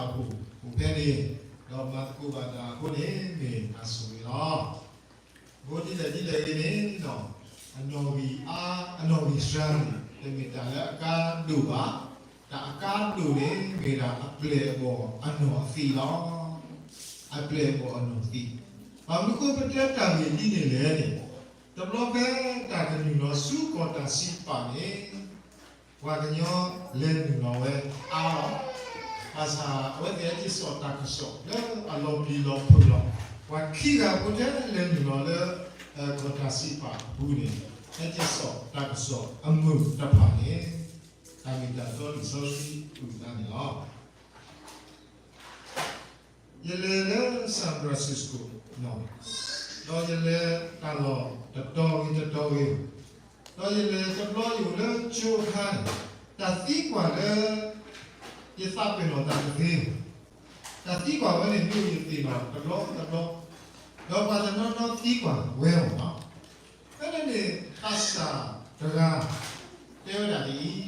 အပူၤ အိၣ်ဖဲန့ၣ်, ဒီးမၤသကိးဘၣ်တၢ်အဃိန့ၣ် မ့ၢ်တၢ်ဆိၣ်ဂ့ၤလီၤ. အဃိဒ်လဲၣ်ဒ်လဲၣ်ဂ့ၤန့ၣ်, အနီၣ်ဂံၢ်အါ အနီၣ်ဂံၢ်စှၤန့ၣ် တမ့ၢ်တၢ်လၢအကါဒိၣ်ဘၣ်. တၢ်အကါဒိၣ်န့ၣ် မ့ၢ်ဒၣ်အပျဲၢ်အဘီၣ်အနီၢ်အသံးလီၤ. အပျဲၢ်အဘီၣ်အနီၢ်သံး, ဘၣ်မနုၤဃိပတဲတၢ်ဂ့ၢ်ဒ်န့ၣ်လဲၣ်န့ၣ်, တဘျီဖဲတၢ်ကနုာ်လီၤဆူကီၢ်တၢ်စံးပာ်န့ၣ် ပှၤကညီလဲၤနုာ်လီၤဝဲအါလီၤ. ဘၣ်ဆၣ်အဝဲသ့ၣ်ဟဲက့ၤစိာ်တၢ်ကစီၣ်လၢအလီၤပျံၤလီၤဖုးလီၤ. ပှၤခံဂၤဖိထဲလဲၤနုာ်လီၤလၢ ကီၢ်တၢ်စံးပာ်အပူၤန့ၣ် ဟဲက့ၤစိာ်တၢ်ကစီၣ်အမုာ်တဖၣ်န့ၣ် တၢ်မ့ၢ်တၢ်တီလံာ်စီဆှံအုၣ်သးန့ၣ်လီၤ. ယလဲၤလၢ San Francisco ဒီးယလဲၤတၢ်လီၢ်တတီၤဂ့ၤတတီၤဂ့ၤ, ဒီးယလဲၤတဘျီယအိၣ်လၢကၠိအခါန့ၣ် တၢ်သံကွၢ်လၢ ယသးပ့ၤနီၣ်တၢ်တသ့, တၢ်သံကွၢ်ဝဲန့ၣ် မ့ၢ်အိၣ်ယသ့ၣ်နီၣ်တဘျီတဘျီ, ဒီးပှၤတနီၤနီၤသံကွၢ်ဝဲလီၤ. ဖဲန့ၣ်န့ၣ် သးစၢ်တဂၤ တဲဝဲဒၣ်ဒ်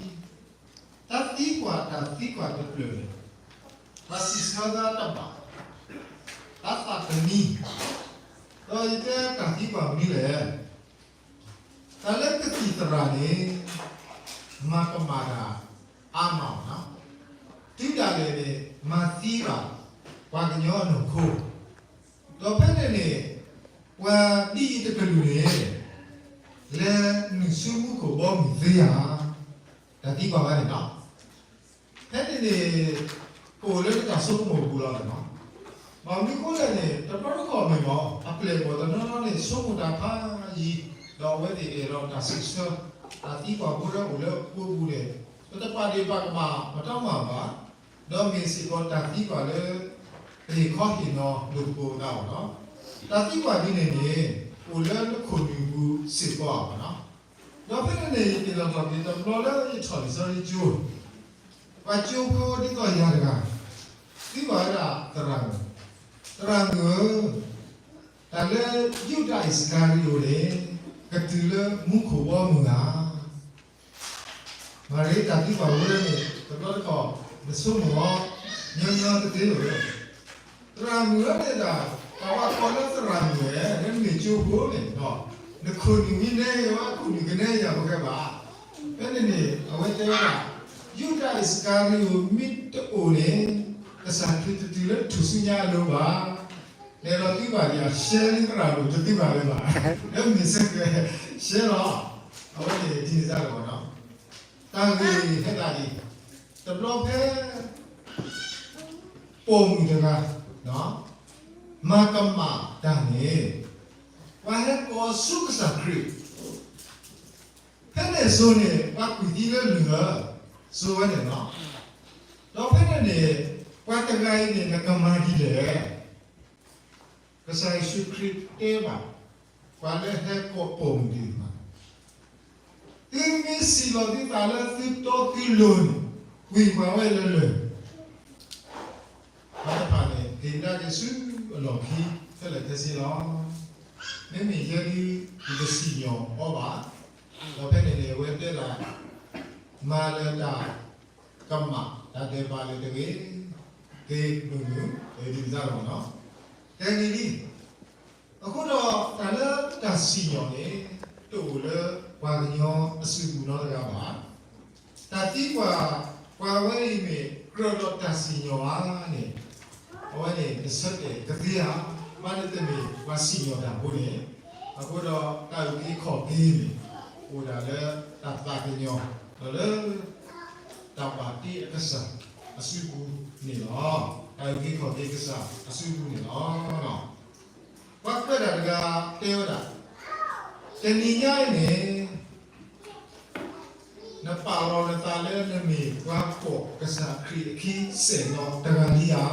အံၤ, တၢ်သံကွၢ် တၢ်သံကွၢ်တဖျၢၣ်န့ၣ် ပှၤစံးဆၢသးတဘၣ်, တၢ်သးတမံ, ဒီးယတဲတၢ်သံကွၢ်မနုၤလဲၣ်. တၢ်လၢကသံၣ်သရၣ်န့ၣ် မၤကမၣ်တၢ်အါမးနီၤ, တုၤဒၣ်လဲာ်န့ၣ် မၤသံဘၣ်ပှၤကညီအနီၢ်ခိ, ဒီးဖဲန့ၣ်န့ၣ် ပှၤဒ်အံၤတကလုာ်န့ၣ် လဲၤနုာ်ဆူမူခိၣ်ဘီမုၢ်သ့ဧါ. တၢ်သံကွၢ်ဝဲန့ၣ်လီၤ. ဖဲန့ၣ်န့ၣ် ကအိၣ်လၢတၢ်ဆိကမိၣ်အပူၤလီၤန့ၣ်လီၤ. ဘၣ်မနုၤအဃိလဲၣ်န့ၣ် တဘျီတခီၣ်မ့ၢ်မး အပျဲၢ်အဘီၣ်တနီၤနီၤန့ၣ် ဆိကမိၣ်တၢ်ဖးယံၤ, ဒီးအဝဲသ့ၣ်အဲၣ်ဒိးတၢ်စံးဆၢ, တၢ်သံကွၢ်ဖိလၢအိၣ်လၢပူၤပူၤန့ၣ် ပတပာ်ဒ့ၣ်ပာ်ကမၣ်ပတၢ်မၤဘၣ်, ဒီးမ့ၢ်စ့ၢ်ကီးတၢ်သံကွၢ်လၢ ပဟ့ၣ်ခီဟ့ၣ်နီၤလိာ်သကိးသးဘၣ်နီၤ. တၢ်သံကွၢ်ဒ်န့ၣ်န့ၣ် အိၣ်လၢနခိၣ်နူာ်ပူၤစ့ၢ်ကီးဘၣ်နီၤ. ဒီးဖဲန့ၣ်န့ၣ် ယသ့ၣ်နီၣ်ထီၣ်က့ၤတဘျီလၢယထီၣ်လံာ်စီဆှံကၠိ, ပှၤကၠိဖိဒ်သိးယၤတဂၤ သံကွၢ်ဝဲဒၣ်သရၣ်မုၣ်, သရၣ်မုၣ်ဧၢ, တၢ်လၢယူဒၤအံၣ်စကၤရံၤအိၣ်န့ၣ် ကတုၤလၢမူခိၣ်ဘီမုၢ်ဧါ. မၤရ့တၢ်သံကွၢ်ဝဲန့ၣ် တဘျီတခီၣ် နဆိကမိၣ်အီၤ ညီညီတသ့လၢၤ. သရၣ်မုၣ်ဧၢန့ၣ်ဒၣ် တၢ်ဝဲကိးလၢသရၣ်မုၣ်ဧၢ, နမ့ၢ်ကၠိဖိန့ၣ်ဒီး နခိၣ်နူာ်မ့ၢ်နဲယၤဝဲ ခိၣ်နူာ်ကနဲယၤပှဲၤဘၣ်. ဖဲန့ၣ်န့ၣ် အဝဲတဲဝဲဒၣ် ယူဒၤအံၣ်စကၤရံၤအိၣ်မ့ၢ်တအိၣ်န့ၣ် ကစၢ်ခရံာ်တတုၤလၢထူၣ်စုညါအလိၤဘၣ်. လဲၤလီၤသံကွၢ်ဒံးဧါ, ရှဲလံသရၣ်မုၣ်တသံကွၢ်လၢၤဘၣ်. လၢမ့ၢ်စ့ၢ်ကီး ရှဲလီၤ. အဝဲန့ၣ်ဒ်န့ၣ်စ့ၢ်ကီးနီၤ. တၢ်ဂ့ၢ်ဟဲဒၣ်ဒ်အံၤ, တဘျီဖဲ ပိာ်မုၣ်တဂၤ မၤကမၣ်တၢ်န့ၣ် ပှၤဟဲကိးဆူကစၢ်ခရံာ်, ဖဲန့ၣ်အစိၤန့ၣ် ပှၤကွံာ်သံလၢလၢၢ် စိၤဝဲန့ၣ်လီၤ. ဒီးဖဲန့ၣ်န့ၣ် ပှၤတဂၤအံၤန့ၣ် နကမၤဒ်လဲၣ်. ကစၢ်ယ့ၣ်ၡူးခရံာ်တဲဘၣ် ပှၤလၢဟဲကိးပိာ်မုၣ်သ့ၣ်တဖၣ်, သုမ့ၢ်စံၣ်လီၤသုသးလၢသုတီသုလိၤန့ၣ် ကွံာ်ပှၤဝဲလၢလၢၢ်. ပှၤတဖၣ်န့ၣ် ဟ့ၣ်ကဒါက့ၤဆူအလီၢ်ခံ ခဲလၢာ်ခဲဆ့လီၤ. မ့မ့ၢ်ယဲဒၣ် ယတစံၣ်ညီၣ်အီၤဘၣ်. ဒီးဖဲန့ၣ်န့ၣ် အဝဲတဲဒၣ် မၤလၢတၢ်ကမၣ် တၢ်ဒဲးဘးလၢတဂ့ၤ, သ့မုာ်မုာ် ဒ်န့ၣ်စ့ၢ်ကီးနီၤ. တဲဂ့ၤလံ. အဃိဒီး တၢ်လၢတၢ်စံၣ်ညီၣ်န့ၣ် တအိၣ်လၢပှၤကညီအစုပူၤနီတဂၤဘၣ်. တၢ်သံကွၢ် ပှၤဝဲအံၤမ့ၢ်ကြၢးဒီးတၢ်စံၣ်ညီၣ်ဧါန့ၣ် အဝဲန့ၣ် တဆၢတဲာ်ကသ့ဧါ, ဘၣ်လၢတမ့ၢ်ပှၤစံၣ်ညီၣ်တၢ်ဖိန့ၣ်. အဃိဒီးတၢ်အုၣ်က့ၤခီၣ်က့ၤန့ၣ် အိၣ်ဒၣ်လၢတၢ်သးကညီၤ ဒီးလၢ တၢ်ဘၣ်တ့အကစၢ်အစုပူၤန့ၣ်လီၤ. တၢ်အုၣ်က့ၤခီၣ်က့ၤကစၢ်အစုပူၤန့ၣ်လီၤ. ပှၤကွဲးတၢ်တဂၤတဲဝဲဒၣ်, တနံၤညါအံၤန့ၣ် နပာ်လီၤနသးလၢနမ့ၢ်ပှၤကိးကစၢ်ခရံာ်အခံစဲးနီတဂၤလံဧါ.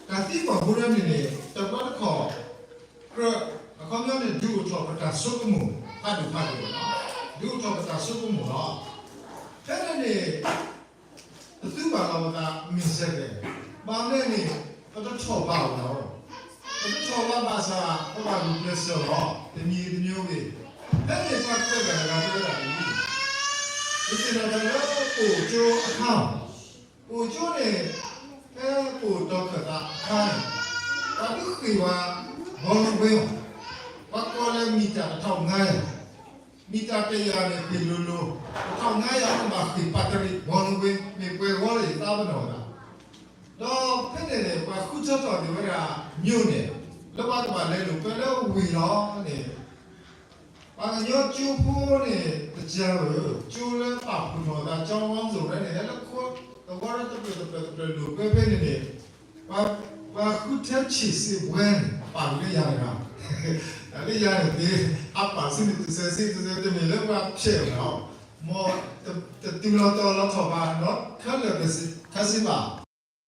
တၢ်သံကွၢ်ဖိတၢ်န့ၣ်န့ၣ် တဘျီတခီၣ် ကြၢး အခီပညီန့ၣ် ဒုးအိၣ်ထီၣ်ပတၢ်ဆိကမိၣ် ဖးဒိၣ်ဖးဒိၣ်, ဒုးအိၣ်ထီၣ်ပတၢ်ဆိကမိၣ်လီၤ. ဖဲန့ၣ်န့ၣ် ပသုးဘၣ်လီၤပသးမ့ၢ်စ့ၢ်ကီး, ဘၣ်မနုၤလဲၣ်န့ၣ် ပတထီၣ်ဘးအီၤလီၤ. ပတထီၣ်ဘးဘၣ်ဆၣ် ပဘၣ်ဂုာ်ကျဲးစၢးလီၤ တမံၤဂ့ၤတမံၤဂ့ၤ. ဖဲန့ၣ်ပှၤကွဲးတၢ်တဂၤတဲဝဲဒၣ်ဒ်အံၤ, ပသ့ၣ်နီၣ်ထီၣ်လၢပအိၣ်ကၠိအခါ, ပအိၣ်ကၠိန့ၣ် လၢပအိၣ်တီခၢၣ်သးအခါန့ၣ် ပှၤဒုးဃ့ၢ်ဝဲ ဘောလုံးကွင်း ပှၤကိးလၢမံၤတၢ်တထောင့်ငါးရာ, မံၤတၢ်တကယၤန့ၣ် ဃ့ၢ်လိၤလိၤ, တထောင့်ငါးရာန့ၣ် ဘၣ်ဃ့ၢ်ပာ်တရံး ဘောလုံးကွင်း မ့ၢ်ပှဲၤဂီၢ်လၢယသးပ့ၤနီၣ်တၢ် ဒီးဖဲန့ၣ်န့ၣ် ပှၤဃုထၢထီၣ်န့ၢ်ဝဲဒၣ် မြို့နယ် လၢပှၤကဘၣ်လဲၤလိာ်ကွဲလၢဝ့ၢ်လီၤန့ၣ် ပှၤကညီကၠိဖိန့ၣ် တကးဧၢ, ကၠိလၢပာ်ဖှိၣ်ထီၣ်အသး ကျောင်းပေါင်းစုံ န့ၣ် ဟဲလၢသဝီတဖျၢၣ်တဖျၢၣ်တဖျၢၣ်လိာ်ကွဲဖဲန့ၣ်န့ၣ် ပှၤဃုထၢဆံးစ့ၢ်ပှဲၤန့ၣ် အပာ်လၢယၤတဂၤ, လၢယၤန့ၣ်သ့ အပာ်ဆူန့ၣ် တစဲးစ့တစဲး တမ့ၢ်လၢပှၤဖျဲးဘၣ်နီၤ, မ်တတုၤလီၤတီၤလီၤထီၣ်ဘၣ်နီတဖျၢၣ်ခဲစ့ဘၣ်.